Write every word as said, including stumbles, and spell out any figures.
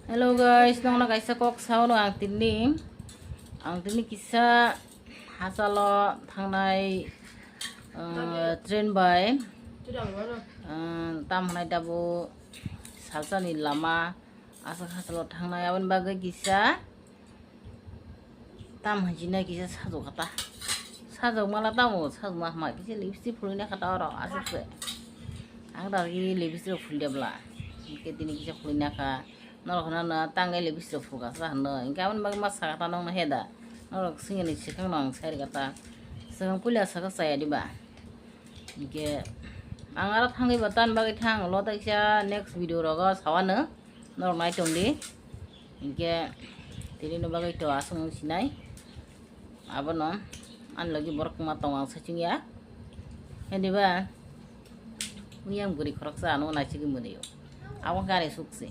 Hello guys, nongno kaisa kok saono ang tini. Ang tini kisa hachalo thangnai, uh, train bai, uh, tam hwnai tabuk salsani lama aswk hachalo thangnai, aboni bagwi kisa tam hwnjina kisa sajok kha ta. Sajok mala tamo, sajok ma hama kisa lipstick phulwi na kha ta oro aswk se. Ang da ki lipstick phulwi bla. Ke tini kisa phulwi na kha. Norok hwnna no tangwi lipstick phulka sa hwnno. Hinkhe aboni bagwi ma saka ta nongno he da. Norok swngya ni swkang no ang sai rwkha ta. Swkang puila saka chaya diba. Hinkhe ang aro thangwi ba tan bagwi thang lo ta kisa next video rogo sawano. Norok nai tong di. Hinkhe tini no bagwi to aswk wng sinai. Abono ani logi borok ma tong ang sachung ya. He diba? Uyang bwrwi khoroksa ano naisigwi mwnwi o. Abo gari sukse.